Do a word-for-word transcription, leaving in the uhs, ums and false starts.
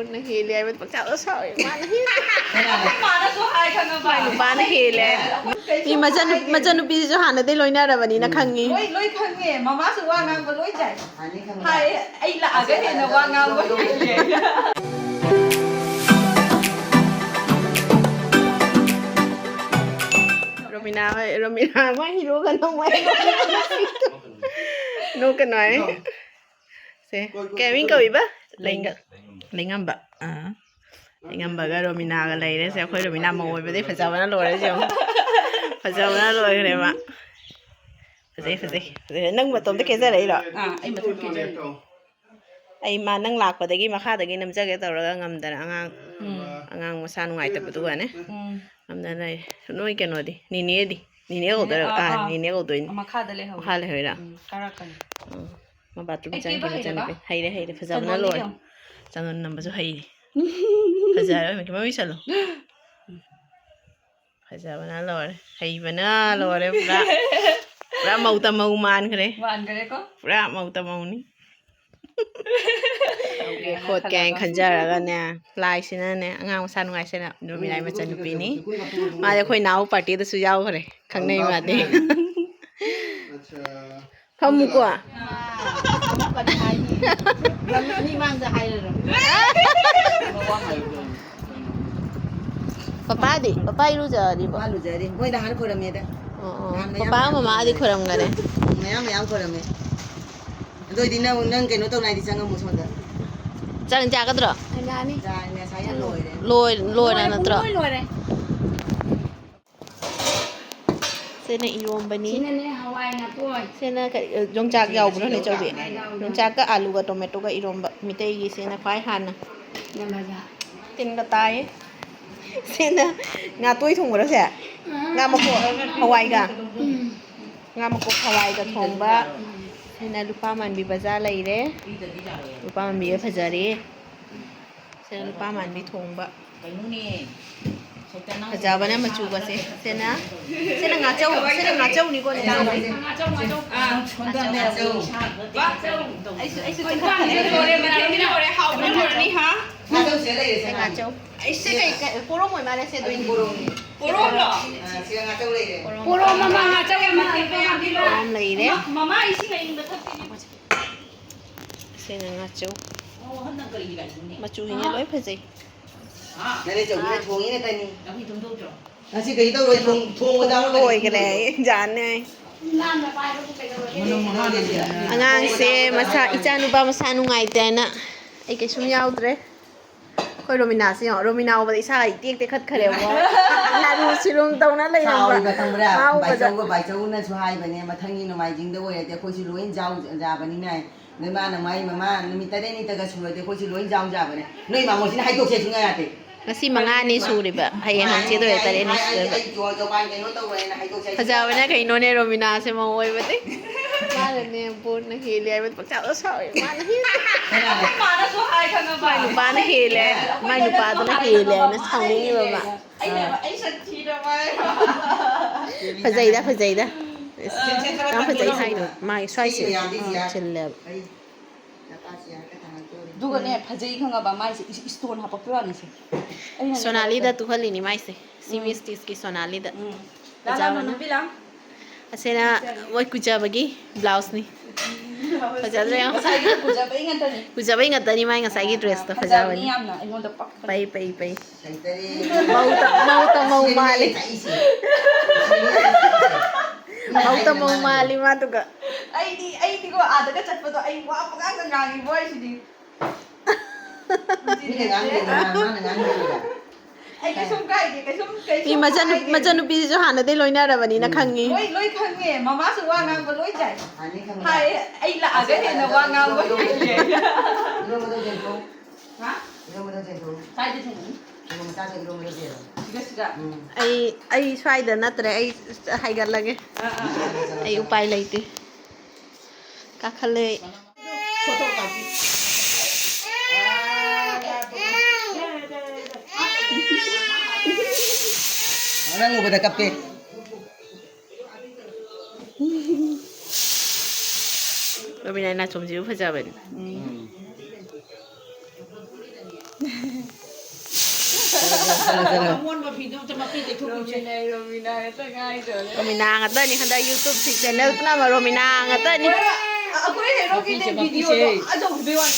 ꯅꯪꯅ ꯍꯦꯜꯂꯦ ꯍꯥꯏꯕꯗ ꯄꯪꯁꯥꯎꯗ ꯁꯥꯎꯋꯦ꯫ ꯃꯥꯅ ꯍꯦꯜꯂꯦ꯫ ꯑꯩꯈꯣꯏ ꯃꯥꯅꯁꯨ ꯍꯥꯏ ꯈꯪꯉꯕ꯫ ꯃꯥꯏ ꯅꯨꯄꯥꯅ ꯍꯦꯜꯂꯦ꯫ ꯃꯤ ꯃꯆꯟ-, ꯃꯆꯟꯅꯨꯄꯤꯁꯤꯁꯨ ꯍꯥꯟꯅꯗꯩ ꯂꯣꯏꯅꯔꯕꯅꯤꯅ ꯈꯪꯉꯤ꯫ ꯂꯣꯏ, ꯂꯣꯏ ꯈꯪꯉꯦ꯫ ꯃꯃꯥꯁꯨ ꯋꯥ ꯉꯥꯡꯕ ꯂꯣꯏ ꯌꯥꯏ꯫ ꯍꯥꯏ, ꯑꯩ ꯂꯥꯛꯑꯒ ꯍꯦꯟꯅ ꯋꯥ ꯉꯥꯡꯕ ꯍꯦꯜꯂꯦ꯫ ꯔꯣꯃꯤꯅꯥ ꯍꯣꯏ, ꯔꯣꯃꯤꯅꯥ ꯃꯥ ꯍꯤꯔꯣꯒ ꯅꯣꯡꯃ ꯅꯣꯛꯀꯅꯨ ꯍꯥꯏ꯫ ꯁꯦ, ꯀꯩ ꯃꯤꯡ ꯀꯧꯏꯕ? ꯂꯩꯉ-, ꯂꯩꯉꯝꯕ꯫ ꯑꯥ꯫ ꯂꯩꯉꯝꯕꯒ ꯔꯣꯃꯤꯅꯥꯒ ꯂꯩꯔꯦ꯫ ꯁꯦ, ꯑꯩꯈꯣꯏ ꯔꯣꯃꯤꯅꯥ ꯃꯧ ꯑꯣꯏꯕꯗꯩ ꯐꯖꯕꯅ ꯂꯣꯏꯔꯦ꯫ ꯁꯦ, ꯌꯦꯡꯉꯨ꯫ ꯐꯖꯕꯅ ꯂꯣꯏꯈ꯭ꯔꯦ ꯃꯥ꯫ ꯐꯖꯩ, ꯐꯖꯩ, ꯐꯖꯩ꯫ ꯅꯪ ꯃꯇꯣꯝꯇ ꯀꯦꯖꯔꯛꯏꯔꯣ? ꯑꯥ, ꯑꯩ ꯃꯇꯣꯝ ꯀꯦꯖꯔꯛꯏ꯫ ꯑꯩ ꯃꯥ ꯅꯪ ꯂꯥꯛꯄꯗꯒꯤ ꯃꯈꯥꯗꯒꯤ ꯅꯝꯖꯒꯦ ꯇꯧꯔꯒ ꯉꯝꯗꯅ ꯑꯉꯥꯡ, ꯎꯝ꯫ ꯑꯉꯥꯡ ꯃꯁꯥ ꯅꯨꯡꯉꯥꯏꯇꯕꯗꯨꯒꯅꯦ꯫ ꯎꯝ꯫ ꯉꯝꯗꯅ ꯂꯩꯔꯦ꯫ ꯅꯣꯏ ꯀꯩꯅꯣꯗꯤ? ꯅꯦꯅꯦꯗꯤ? ꯅꯦꯅꯦ ꯀꯧꯗꯣꯏꯔꯣ? ꯑꯥ, ꯑꯥ, ꯑꯥ꯫ ꯅꯦꯅꯦ ꯀꯧꯗꯣꯏꯅꯤ꯫ ꯃꯈꯥꯗ ꯂꯩꯍꯧꯔꯤ꯫ ꯃꯈꯥ ꯂꯩꯍꯧꯔꯤꯔꯥ? ꯎꯝ, ꯀꯥꯔꯛꯀꯅꯤ꯫ ꯎꯝ꯫ ꯃꯥ bathroom ꯑꯩ ꯀꯦꯕ ꯆꯪꯈꯤꯕ ꯍꯩꯔꯕ? ꯃꯆꯟꯅꯨꯄꯤ꯫ ꯍꯩꯔꯦ, ꯍꯩꯔꯦ꯫ ꯐꯖꯕꯅ ꯆꯟꯗꯣꯟꯗꯤ ꯂꯣꯏꯔꯦ꯫ ꯀꯌꯥꯝ? ꯆꯟꯗꯣꯟ ꯅꯝꯕꯁꯨ ꯍꯩꯔꯦ꯫ ꯐꯖꯔꯦ, ꯃꯃꯤꯠ ꯁꯜꯂꯣ꯫ ꯐꯖꯕꯅ ꯂꯣꯏꯔꯦ꯫ ꯍꯩꯕꯅ ꯂꯣꯏꯔꯦ ꯄꯨꯔꯥ꯫ ꯄꯨꯔꯥ ꯃꯧ ꯇꯃꯧ ꯃꯥꯟꯈ꯭ꯔꯦ꯫ ꯃꯥꯟꯈ꯭ꯔꯦꯀꯣ? ꯄꯨꯔꯥ ꯃꯧ ꯇꯃꯧꯅꯤ꯫ ꯇꯧꯒꯦ ꯈꯣꯠꯀꯦ ꯍꯥꯏꯅ ꯈꯜꯂꯒ꯫ ꯈꯟꯖꯔꯒꯅꯦ, ꯂꯥꯏꯁꯤꯅꯅꯦ, ꯑꯉꯥꯡ ꯃꯁꯥ ꯅꯨꯡꯉꯥꯏꯁꯤꯅ ꯔꯣꯃꯤꯂꯥꯏ ꯃꯆꯟꯅꯨꯄꯤꯅꯤ꯫ ꯃꯥꯁꯦ ꯑꯩꯈꯣꯏ ꯅꯥꯎ party ꯗꯁꯨ ꯌꯥꯎꯈ꯭ꯔꯦ, ꯈꯪꯅꯩ ꯃꯥꯗꯤ꯫ ꯑꯠꯆꯥ꯫ ꯐꯝꯃꯨꯀꯣ꯫ ꯃꯤꯃꯥꯡꯗ ꯍꯥꯏꯔꯔꯣꯏ꯫ ꯄꯄꯥꯗꯤ? ꯄꯄꯥ ꯏꯔꯨꯖꯔꯤꯕꯣ? ꯃꯥ ꯂꯨꯖꯔꯤ꯫ ꯃꯣꯏ ꯅꯍꯥꯟ ꯈꯣꯏꯔꯝꯃꯦꯗ꯫ ꯑꯣ, ꯑꯣ꯫ ꯅꯍꯥꯟ ꯃꯌꯥꯝ ꯄꯄꯥ ꯃꯌꯥꯝ ꯃꯃꯥꯗꯤ ꯈꯣꯏꯔꯝꯃꯦ꯫ ꯈꯣꯏꯔꯝꯒꯅꯦ꯫ ꯃꯌꯥꯝ ꯃꯌꯥꯝ ꯈꯣꯏꯔꯝꯃꯦ꯫ ꯑꯗꯨ ꯑꯣꯏꯗꯤ ꯅꯪ, ꯅꯪ ꯀꯩꯅꯣ ꯇꯧꯅꯤ ꯍꯥꯏꯗꯤ ꯆꯪꯉꯝꯃꯣ ꯁꯣꯝꯗ꯫ ꯆꯥꯛ ꯆꯥꯒꯗ꯭ꯔꯣ? ꯌꯥꯅꯤ꯫ ꯆꯥ ꯉꯁꯥꯏꯅ ꯂꯣꯏꯔꯦ꯫ ꯂꯣꯏ-, ꯂꯣꯏꯔ ꯂꯣꯏꯔꯦ, ꯅꯠꯇ꯭ꯔꯣ? ꯄꯨꯡꯂꯣꯏ ꯂꯣꯏꯔꯦ꯫ ꯁꯤꯅ ꯏꯔꯣꯝꯕꯅꯤ꯫ ꯁꯤꯅꯅꯦ ꯍꯋꯥꯏ ꯉꯥꯇꯣꯏ꯫ ꯁꯤꯅ ꯀꯔꯤ, ꯌꯣꯡꯆꯥꯛ ꯌꯥꯎꯕ꯭ꯔꯣ, ꯅꯦꯆꯧꯕꯤ? ꯌꯥꯎꯗꯦ꯫ ꯌꯣꯡꯆꯥꯛꯀ ꯑꯂꯨꯒ ꯇꯣꯃꯦꯇꯣꯒ ꯏꯔꯣꯝꯕ꯫ ꯃꯤꯇꯩꯒꯤ ꯁꯤꯅ ꯈ꯭ꯋꯥꯏ ꯍꯥꯟꯅ꯫ ꯅꯝꯕꯖꯥ꯫ ꯇꯤꯟꯒ ꯇꯥꯏꯌꯦ꯫ ꯁꯤꯅ ꯉꯥꯇꯣꯏ ꯊꯣꯡꯕꯔꯣ ꯁꯦ? ꯉꯥ ꯃꯀꯣꯛ ꯍꯋꯥꯏꯒ? ꯎꯝ꯫ ꯉꯥ ꯃꯀꯣꯛ ꯍꯋꯥꯏꯒ ꯊꯣꯡꯕ꯫ ꯁꯤꯅ ꯂꯨꯄꯥ ꯃꯥꯟꯕꯤ ꯕꯖꯥꯔ ꯂꯩꯔꯦ꯫ ꯂꯨꯄꯥ ꯃꯥꯟꯕꯤꯒ ꯐꯖꯔꯦ꯫ ꯁꯤꯅ ꯂꯨꯄꯥ ꯃꯥꯟꯕꯤ ꯊꯣꯡꯕ꯫ ꯐꯖꯕꯅ ꯃꯆꯨꯒꯁꯦ꯫ ꯁꯤꯅ, ꯁꯤꯅ ꯉꯥꯆꯧ, ꯁꯤꯅ ꯉꯥꯆꯧꯅꯤꯀꯣ, ꯅꯦ ꯅꯪ? ꯉꯥꯆꯧ, ꯉꯥꯆꯧ꯫ ꯑꯥ, ꯁꯣꯝꯗ ꯉꯥꯆꯧ꯫ ꯑꯩꯁꯨ, ꯑꯩꯁꯨ ꯆꯠꯊꯣꯛ ꯈꯣꯠꯊꯣꯛ ꯂꯣꯏꯔꯦ, ꯃꯌꯥꯝꯒꯤꯗꯤ ꯂꯣꯏꯔꯦ, ꯍꯥꯎꯕꯅ ꯂꯣꯏꯔꯅꯤ, ꯍꯥ? ꯁꯦ ꯂꯩꯔꯦ, ꯁꯦ ꯉꯥꯆꯧ꯫ ꯑꯩꯁꯦ ꯀꯩ, ꯀꯩ, ꯄꯣꯔꯣꯝ ꯑꯣꯏ ꯃꯥꯜꯂꯦ, ꯁꯦ, ꯑꯗꯨꯏꯅꯦ꯫ ꯄꯣꯔꯣꯝꯅꯤ꯫ ꯄꯣꯔꯣꯝꯂꯣ? ꯑꯥ, ꯁꯤꯗ ꯉꯥꯆꯧ ꯂꯩꯔꯦ꯫ ꯄꯣꯔꯣꯝ ꯂꯩꯔꯦ꯫ ꯃꯃꯥ, ꯏꯁꯤꯡ ꯑꯌꯤꯡꯕ ꯊꯛꯇꯣꯏꯅꯦ꯫ ꯁꯤꯅ ꯉꯥꯆꯧ꯫ ꯑꯣ, ꯍꯟꯗꯛ ꯀꯔꯤꯒꯤ ꯂꯥꯛꯏꯅꯣꯅꯦ? ꯃꯆꯨ ꯍꯤꯡꯉꯦ, ꯂꯣꯏ ꯐꯖꯩ꯫ ꯅꯅꯦ ꯆꯧꯕꯤꯅ ꯊꯣꯡꯉꯤ ꯅꯠꯇꯅꯤ꯫ ꯅꯪꯗꯤ ꯇꯨꯝꯊꯣꯛꯇ꯭ꯔꯣ? ꯉꯁꯤ ꯀꯩ ꯇꯧꯔꯣꯏ? ꯊꯣꯡ-, ꯊꯣꯡꯕ ꯊꯥꯛꯄ ꯀꯔꯤ ꯂꯣꯏꯈ꯭ꯔꯦ, ꯇꯧꯔꯣꯏ? ꯌꯥꯅꯦ꯫ ꯑꯉꯥꯡꯁꯦ ꯃꯁꯥ, ꯏꯆꯥ ꯅꯨꯄꯥ ꯃꯁꯥ ꯅꯨꯡꯉꯥꯏꯇꯦꯅ ꯑꯩ ꯀꯩꯁꯨꯝ ꯌꯥꯎꯗ꯭ꯔꯦ꯫ ꯑꯩꯈꯣꯏ ꯔꯣꯃꯤꯅꯥꯁꯦ ꯌꯦꯡꯉꯣ, ꯔꯣꯃꯤꯅꯥ ꯎꯕꯗ ꯏꯁꯥ ꯏꯇꯦꯛ ꯇꯦꯛꯈꯠꯈ꯭ꯔꯦꯕꯀꯣ꯫ ꯂꯥꯔꯨ ꯁꯤꯔꯨꯝ ꯇꯧꯅ ꯂꯩꯔꯝꯕ꯫ ꯁꯥꯎꯔꯤꯕ ꯈꯪꯕ꯭ꯔꯥ? ꯃꯥ ꯎꯕꯗ꯫ ꯕꯥꯏꯆꯧꯒ, ꯕꯥꯏꯆꯧꯅꯁꯨ ꯍꯥꯏꯕꯅꯦ, ꯃꯊꯪꯒꯤ ꯅꯣꯡꯃꯥꯏꯖꯤꯡꯗ ꯑꯣꯏꯔꯗꯤ ꯑꯩꯈꯣꯏꯁꯨ ꯂꯣꯏ ꯌꯥꯎ-, ꯌꯥꯕꯅꯤꯅ꯫ ꯑꯗꯩ ꯃꯥꯅ ꯃꯥꯏ ꯃꯃꯥ ꯅꯨꯃꯤꯠ ꯇꯔꯦꯠꯅꯤꯇꯒ ꯁꯨꯔꯗꯤ ꯑꯩꯈꯣꯏꯁꯨ ꯂꯣꯏ ꯌꯥꯎ ꯌꯥꯕꯅꯦ꯫ ꯅꯣꯏ ꯃꯥꯃꯣꯁꯤꯅ ꯍꯥꯏꯗꯣꯛꯁꯦ ꯁꯨꯡꯌꯥ ꯌꯥꯗꯦ꯫ ꯉꯁꯤ ꯃꯉꯥꯅꯤ ꯁꯨꯔꯤꯕ, ꯍꯌꯦꯡ ꯍꯪꯆꯤꯠ ꯑꯣꯏꯔꯦ ꯇꯔꯦꯠꯅꯤ ꯁꯨꯗꯣꯏꯕ꯫ ꯑꯩ ꯖꯣ-, ꯖꯣꯕꯥꯟ ꯀꯩꯅꯣ ꯇꯧꯔꯦꯅ ꯍꯥꯏꯗꯣꯛꯁꯦ ꯍꯥꯏꯁꯦ꯫ ꯐꯖꯕꯅ ꯀꯩꯅꯣꯅꯦ ꯔꯣꯃꯤꯅꯥꯁꯦ ꯃꯧ ꯑꯣꯏꯕꯗꯤ꯫ ꯃꯥꯅꯅꯦ ꯕꯣꯟꯅ ꯍꯦꯜꯂꯦ ꯍꯥꯏꯕꯗ ꯄꯪꯁꯥꯎꯗ ꯁꯥꯎꯔꯦ꯫ ꯃꯥꯅ ꯍꯦꯜꯂꯦ꯫ ꯀꯅꯥꯅ? ꯃꯥꯅꯁꯨ ꯍꯥꯏ ꯈꯪꯉꯕ꯫ ꯃꯥꯏ ꯅꯨꯄꯥꯅ ꯍꯦꯜꯂꯦ꯫ ꯑꯩꯈꯣꯏꯗꯒꯁꯨ ꯃꯥꯏ ꯅꯨꯄꯥꯗꯨꯅ ꯍꯥꯏ ꯍꯦꯜꯂꯦ ꯈꯪꯉꯕ꯫ ꯍꯥꯏꯅ ꯃꯥꯅ ꯁꯥꯎꯅꯤꯡꯉꯤꯕ ꯍꯦꯜꯂꯦ꯫ ꯃꯥ꯫ ꯑꯩꯅ ꯑꯩ ꯁꯛ ꯊꯤꯔꯕ ꯍꯥꯏꯕ꯫ ꯐꯖꯩꯗ, ꯐꯖꯩꯗ꯫ ꯌꯥꯝ ꯐꯖꯩ ꯍꯥꯏꯅꯣ꯫ ꯃꯥꯒꯤ ꯁ꯭ꯋꯥꯏꯁꯦ꯫ ꯁꯤ ꯌꯥꯝꯗꯤ ꯌꯥꯝ꯫ ꯆꯤꯜꯂꯦꯕ꯫ ꯑꯗꯨꯒꯅꯦ, ꯐꯖꯩ ꯈꯪꯉꯕ ꯃꯥꯏꯁꯦ, ꯏꯁ-, ꯏꯁꯇꯣꯟ ꯍꯥꯄꯛꯄꯩ ꯋꯥꯅꯤꯁꯦ꯫ ꯑꯩꯅꯅꯦ ꯁꯣꯅꯥꯂꯤꯗ ꯇꯨꯍꯜꯂꯤꯅꯤ ꯃꯥꯏꯁꯦ꯫ ꯁꯤ ꯎꯝ꯫ ꯃꯤꯁꯇꯤꯁꯀꯤ ꯁꯣꯅꯥꯂꯤꯗ꯫ ꯎꯝ꯫ ꯂꯥ, ꯂꯥ, ꯐꯖꯕꯅ꯫ ꯅꯨꯄꯤ ꯂꯥ꯫ ꯑꯁꯤꯅ ꯃꯣꯏ ꯀꯨꯆꯕꯒꯤ ꯕ꯭ꯂꯥꯎꯁꯅꯤ꯫ ꯐꯖꯗ꯭ꯔꯥ ꯌꯦꯡꯉꯣ꯫ ꯉꯁꯥꯏꯒꯤ ꯀꯨꯆꯕꯩ ꯉꯥꯛꯇꯅꯤ꯫ ꯀꯨꯆꯕꯩ ꯉꯥꯛꯇꯅꯤ ꯃꯥꯏ ꯉꯁꯥꯏꯒꯤ ꯗ꯭ꯔꯦꯁꯇꯣ ꯐꯖꯕꯅꯤ ꯐꯖꯕꯅꯤ꯫ ꯌꯥꯝꯅ ꯑꯩꯉꯣꯟꯗ ꯄꯛꯄꯅꯤ꯫ ꯄꯩ, ꯄꯩ, ꯄꯩ꯫ ꯃꯧ ꯇ-, ꯃꯧ ꯇ-, ꯃꯧ ꯃꯥꯜꯂꯤ꯫ ꯃꯧ ꯇ-, ꯃꯧ ꯃꯥꯜꯂꯤ ꯃꯥꯗꯨꯒ꯫ ꯑꯩꯗꯤ, ꯑꯩꯗꯤꯀꯣ ꯑꯥꯗꯒ ꯆꯠꯄꯗꯣ ꯑꯩ ꯋꯥ ꯄꯉꯥꯡꯗ ꯉꯥꯡꯉꯤꯕꯣ ꯑꯩꯁꯤꯗꯤ꯫ ꯃꯤꯅ ꯉꯥꯡꯗꯦꯗꯅ, ꯃꯥꯅ ꯉꯥꯡꯗꯦꯗꯅ꯫ ꯑꯩ ꯀꯩꯁꯨꯝ ꯀꯥꯏꯗꯦ, ꯀꯩꯁꯨꯝ, ꯀꯩꯁꯨꯝ ꯃꯤ ꯃꯆꯟ-, ꯍꯥꯏꯗꯦ꯫ ꯃꯆꯟꯅꯨꯄꯤꯁꯤꯁꯨ ꯍꯥꯟꯅꯗꯩ ꯂꯣꯏꯅꯔꯕꯅꯤꯅ ꯎꯝ꯫ ꯈꯪꯉꯤ꯫ ꯂꯣꯏ, ꯂꯣꯏ ꯈꯪꯉꯦ꯫ ꯃꯃꯥꯁꯨ ꯋꯥ ꯉꯥꯡꯕ ꯂꯣꯏ ꯌꯥꯏ꯫ ꯍꯥꯏꯅꯤ ꯈꯪꯕ꯭ꯔꯥ? ꯍꯥꯏ, ꯑꯩ ꯂꯥꯛꯑꯒ ꯑꯁ, ꯍꯦꯟꯅ ꯋꯥ ꯉꯥꯡꯕ ꯏꯔꯣꯝꯕꯗꯣ ꯍꯩꯔꯦ꯫ ꯏꯔꯣꯝꯕꯗꯣ ꯌꯦꯡꯊꯣꯛ꯫ ꯍꯥ? ꯏꯔꯣꯝꯕꯗꯣ ꯌꯦꯡꯊꯣꯛ꯫ ꯀꯥꯏꯗ ꯊꯦꯡꯅꯅꯤ? ꯏꯔꯣꯝꯕ ꯆꯥꯗꯣꯏ ꯏꯔꯣꯝꯕꯗꯣ ꯌꯦꯡꯊꯣꯛ꯫ ꯁꯤꯒ, ꯁꯤꯒ? ꯎꯝ꯫ ꯑꯩ, ꯑꯩ ꯁ꯭ꯋꯥꯏꯗ ꯅꯠꯇ꯭ꯔꯦ, ꯑꯩ ꯍꯥꯏꯒꯠꯂꯒꯦ꯫ ꯑꯥ, ꯑꯥ, ꯑꯥ꯫ ꯑꯩ ꯎꯄꯥꯏ ꯂꯩꯇꯦ꯫ ꯀꯥꯈꯠꯂꯦ꯫ ꯅꯪ ꯎꯕꯗ ꯀꯞꯄꯦ꯫ ꯔꯣꯃꯤꯅꯥ ꯅꯥꯆꯣꯝꯁꯤꯁꯨ ꯐꯖꯕꯅꯤ꯫ ꯎꯝ꯫ ꯑꯃꯣꯟꯕ ꯐꯤꯗꯣ ꯑꯝꯇ ꯃꯄꯤ ꯇꯩꯊꯣꯛꯄꯤꯁꯦ꯫ ꯔꯣꯃꯤꯅꯥ ꯉꯥꯛꯇꯅꯤ ꯍꯟꯗꯛ YouTube channel ꯄꯨꯝꯅꯃꯛ ꯔꯣꯃꯤꯅꯥ ꯉꯥꯛꯇꯅꯤ꯫ ꯑꯩꯈꯣꯏ ꯍꯦꯔꯣꯒꯤꯅꯦ ꯚꯤꯗꯤꯑꯣꯗꯣ ꯑꯆꯧꯕꯗꯩ ꯋꯥꯅꯤ꯫